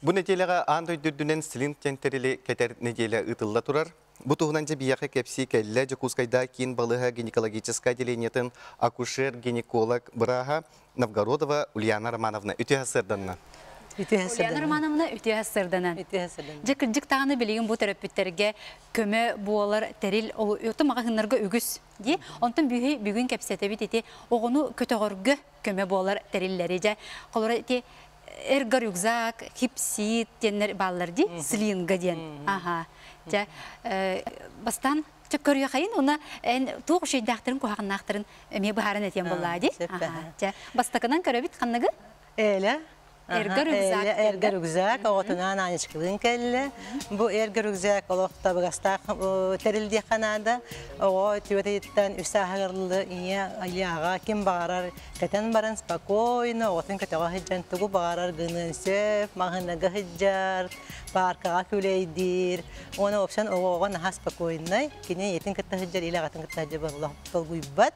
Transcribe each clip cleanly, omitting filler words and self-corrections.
Бу нэдиэлэҕэ аан дойду үрдүнэн Слинг диэн тэрили кэтэр нэдиэлэ ыытылла турар. Бу туһунан дьэ биһиэхэ кэпсии кэллэ Дьокуускайдааҕы киин балыыһа гинекологическай отделениетын акушер-гинеколог бырааһа Новгородова Ульяна Романовна. Үтүө сарсыарданна. Үтүө Ульяна Романовна үтүө сарсыарданан. Үтүө сарсыарданан. Дьэ кырдьык даҕаны билигин бу төрөппүттэргэ көмө буолар тэрил оту маҕаһыыннарга үгүс дии. Онтон бүгүн кэпсэтэбит ити оҕону көтөҕөргө көмө буолар тэриллэри дьэ. Холобура ити эрго рюкзак, хипсит диэннэр бааллар дии, слинга диэн. Аха. Дьэ, бастаан чэ көрүөхайын уна эн туох үчүгэйдээхтэрин куһаҕаннаахтарын эмиэ быһааран этиэн буоллаа дии. Аха. Дьэ, бастакынан көрөбүт ханныгы? Эля. Эрго рюкзак. Эрго рюкзак оҕотунаан Анечкалыын кэллэ. Бу эрго рюкзак олох табыгастаах тэрил диэххэ наада. Оҕо түбэтиттэн үс ааһыгарлы ийэ айаҕа ким баҕарар Кэтэн баран спокойно оҕотун көтөҕө сылдьан тугу баҕарар гыныан сөп, маҕаһыыннарга сылдьар, пааркаҕа күлэйдиир. Уонна вообще оҕоҕо наһаа спокойнай, кини ийэтин кытта сылдьар или аҕатын кытта сылдьар буолла долгуйбат.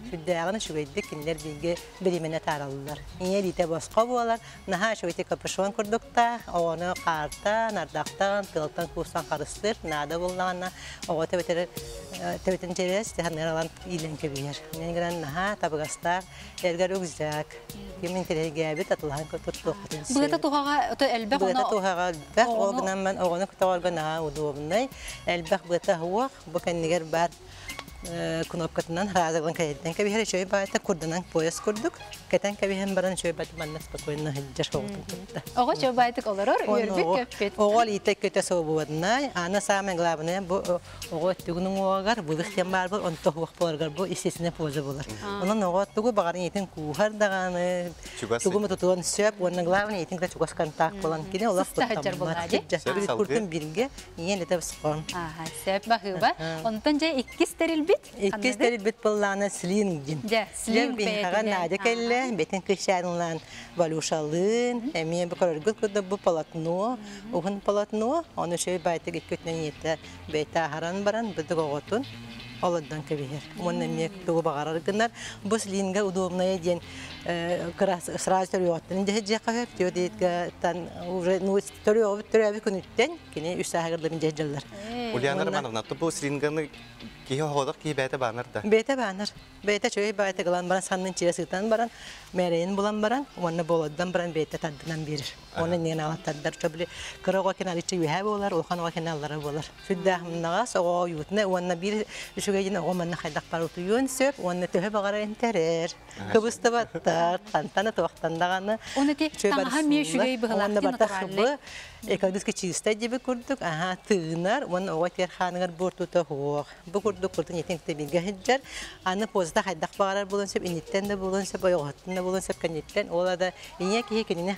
Сүрдээҕин үчүгэйдик кинилэр бииргэ бириэмэни атаараллар. Ийэ илиитэ босхо буолар, наһаа үчүгэйдик капюшон курдуктаах, оҕону хаартан, ардахтан, тыалтан-куустан харыстыыр, наада буоллаҕына оҕо төбөтөр төбөтүн чэбэс санныгар ылан иилэн кэбиһэр. Инньэ гынан наһаа табыгастаах эргэр рюкзак. Ким интэриэһиргээбит атылаһан туттуохпутун сөп. Быата туһаҕа элбэх Быата туһаҕа элбэх, ол гынан оҕону көтөҕөргө наһаа удобнай. Элбэх быата суох, бу кэннигэр баар кнопкатынан разовын кэһирдэн кэбиһэр үчүгэй баайта курданан пояс курдук кэтэн кэбиһэн баран үчүгэй баайта манна спокойно сылдьар оҕотун кытта. Оҕо үчүгэй баайтык олорор, үөрбүт көппүт. Оҕо илиитэ көтө свободнай. Аны самое главное бу оҕо өттүгүн уҥуоҕар былых диэн баар буол, онто суох буоларгар бу естественная поза буолар. Онон оҕо тугу баҕар ийэтин кууһар даҕаны, тугу мутутуон сөп, уонна главное ийэтин кытта чугас контакт буолан кини олох куттаммат. Куртун бирге ийэн этэ босхон. Аха, сөп баһыыба. Онтон дьэ иккис тэрилбит. Иккис тэрилбит буоллаана слинг дин. Дьэ, слинг бэйэтинэн. Надя кэллэ, бэтин кыысчаанылаан Валюшалыын, эмиэ бу көрөргүт курдук бу полотно, уһун полотно, ону үчүгэй баайтык икки өттүнэн ийэтэ бэйэтэ аһаран баран быдык оҕотун олордон кэбиһэр. Уонна эмиэ тугу баҕарар гынар. Бу слинга удобная диэн сразу төрүөҕүттэн дьиэхэ сөп, түөрт уже ну төрүөҕүбүт төрөөбүт күнүттэн кини үс сааһыгар дьэ дьыллар. Ульяна Романовна, бу слинганы киһи оҕолох киһи бэйэтэ баанар да? Бэйэтэ баанар. Бэйэтэ үчүгэй баҕайытык ылан баран саннын чиэ сытан баран, мээрэйин булан баран, уонна болоддан баран бэйэтэ тардынан биэрэр. Уонна иннигин аҕалан тардар. Чо били кыра оҕо кэнэ арыычча үөһээ буолар, улахан оҕо кэнэ аллара буолар. Сүрдээх мыннаҕас оҕо уютна уонна биир үчүгэй диэн оҕо манна хайдах баар утуйуон сөп уонна төһө баҕарар эмтэрэр. Кыбыстыбаттар, хантан да туохтан даҕаны. Оны ти таҥаһа эмиэ үчүгэй быһылаах Уонна барта хыбы экологически чистай диэбит курдук, аха тыынар уонна оҕо тиэр хааныгар буортута суох. Бу курдук курдук итин бииргэ сылдьар. Аны позата хайдах баҕарар буолуон сөп, инниттэн да буолуон сөп, ойоҕоһуттан да буолуон сөп, кэнниттэн. Ол да ийэ киһи кинини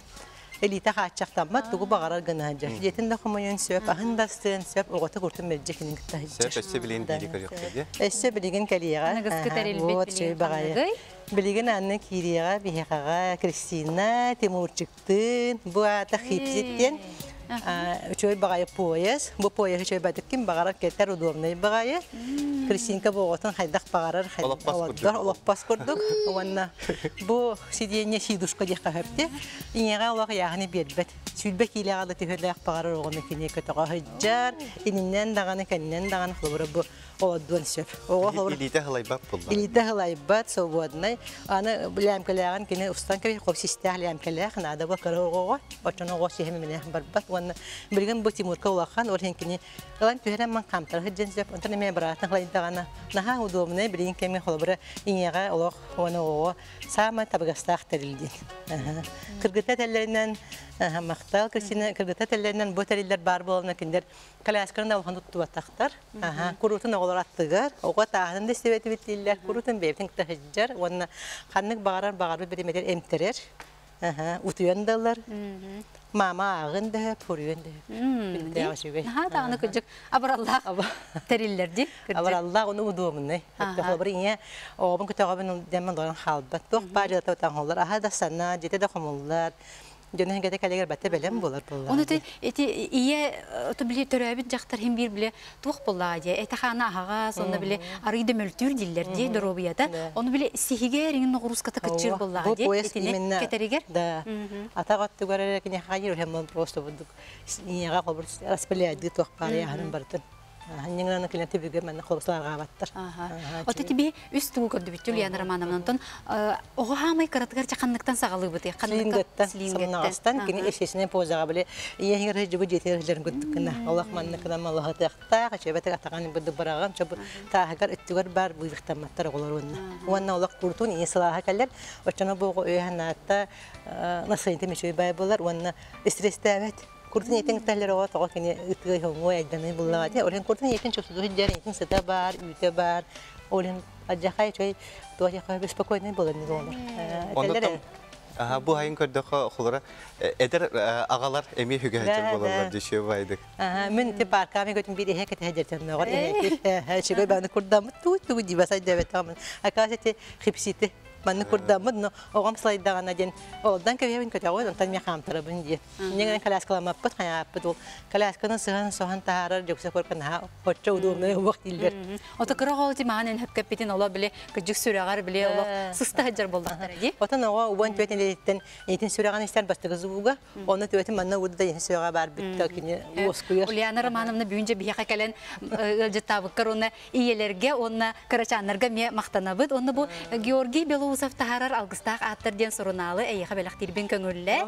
элиитэ хааччахтаммат, тугу баҕарар гына сылдьар. Дьиэтин да хомуйуон сөп, аһын да астыан сөп, оҕото куртун мэлдьи кинин кытта сылдьар. Сөп, өссө билигин биири көрүөххэ дии. Өссө билигин кэлиэҕэ. Аныгыскы тэрилбит Вот, билигин баҕайы. Билигин анны киириэҕэ биһиэхэҕэ Кристина, Тимурчиктыын, бу аата Хипсит диэн үчүгэй баҕайы пояс. Бу пояһы үчүгэй баҕайытык ким баҕарар кэтэр удобнай баҕайы. Кристинка бу оҕотун хайдах баҕарар олордор, олоппос курдук. Уонна бу сиденье сидушка диэххэ сөптө. Ийэҕэ олох ыйааһыны биэрбэт. Сүүрбэ киилэҕэ да түһүлээх баҕарар оҕону кини көтөҕө сылдьар. Ининнэн даҕаны, кэннинэн даҕаны холобура бу олордуон сөп. Оҕо илиитэ һылайбат буолла. Илиитэ һылайбат, свободнай. Аны лээмкэлээҕин кини устан кэбиһ хоп систээх лээмкэлээх наада бу кыра оҕоҕо. Оччону оҕо сиһэ минэ барбат уонна билигин бу Тимурка улахан, ол иһин кини ылан түһэрэн ман хаамтара сылдьан сөп. Онтон эмиэ быраатын һылайдаҕына наһаа удобнай билигин кэмҥэ холобура ийэҕэ олох уонна оҕоҕо саамай табыгастаах тэрил диэн. Кыргыта этэллэринэн махтал Кристина кыргыта этэллэринэн бу тэриллэр баар буоланна кинилэр колясканы да улахан туттубатахтар. Куруутун оҕолор аттыгар, оҕо тааһын да истибэтибит дииллэр, куруутун бэйэбитин кытта сылдьар уонна ханнык баҕарар баҕарбыт биримэтэр эмтэрэр. Утуйан да ылар. Мама ааҕын да сөп, хоруйан да сөп. Үчүгэй. Наһаа даҕаны кырдьык абыраллаах тэриллэр дии. Абыраллаах ону удуомунай. Холобур ийэ оҕобун көтөҕөбүн диэн олорон хаалбат. Туох баар дьыалата отан холлор. Аһа да санаа, дьиэтэ да хомуллар. Дьоно хенгете кэлигэр батта бэлэм буолар буоллаҕа. Оны те эти ийэ то били төрөөбүт дьахтар хим биир биле туох буоллаҕа дии этэ хаана аһаҕас онно били арыйда мөлтүүр дииллэр дии доруобуйата. Ону били сиһигэ эриҥин ноҕурууската кыччыыр буоллаҕа Бу дии пояс итини именно кэтэригэр. Да. Атах өттүгэр эрэ киниэхэ хайыр просто бурдук ийэҕэ холбур распыляйдыы туох баар яһанын барытын. Ханньыҥынан килен түбүгэр манна холбусларгаабаттар. Ото тиби үс тугу көрдүбүт Ульяна Романовна. Онтон оҕо хаамай кыратыгар чаханныктан саҕалыыбыт. Слингеттен, сымнаҕастан кини естественный позаҕа били ийэһигэр сылдьыбыт дьиэтигэр сылдьарын курдук олох манныкынан малаһытыахтаах, эчэбэтик атаҕын быды быраҕан, чобу тааһыгар өттүгэр баар быыбыктамматтар оҕолор уонна. Уонна олох курутун ийэ сылааһа кэлэр, оччоно бу оҕо өйө-санаата настроениета үчүгэй баай буолар уонна стресстээбэт. Куртун ийэтин кыталлар оҕо тоҕо кини ытыай хоҥуой айданыы буллаҕа дии. Ол иһин куртун ийэтин чопсуту сылдьар, ийэтин сыта баар, үүтэ баар. Ол иһин алдьархай үчүгэй туох диэххэ беспокойный буолар оҕолор. Этэллэр Аха, бу хайын көрдөххө холора эдэр аҕалар эмиэ үгэһэтир буолаллар дьүшүө байдык. Мин ти парками көтүн биир эһэ кэтэһэ дьэртэннөҕөр эһэ үчүгэй бааны курдаммыт туу тугу дибаса дэбэтэҕмин. Акаас эти хипсити манны курдаммыт, но оҕом сылайдаҕына диэн олдан кэбиһэбин көтөҕүн, онтон мен хаамтарабын диэн. Инньэ коляскаламмаппыт, хайааппыт ол колясканы сыһан соһон таһаарар дьокса көркөн наһаа оччо удобнай уох дииллэр. Ото кыра оҕо маҕан эн хөпкөппитин оло били кыдьык сүрэҕэр били олох сыста сылдьар буоллахтара дии. Отон оҕо уон түөтин илииттэн ийэтин сүрэҕин истэр бастакы звуга, оны түөтин манна ууда ийэтин сүрэҕэ бар бүтта кини уоскуйар. Ульяна Романовна бүгүн биһиэхэ кэлэн ыалдьыттаабыккар уонна ийэлэргэ уонна кырачааннарга эмиэ махтанабыт. Онно бу Георгий Белоусов таһаарар Алгыстаах ааттар диэн сурунаалы эйиэхэ бэлэхтиирбин көҥүллээ.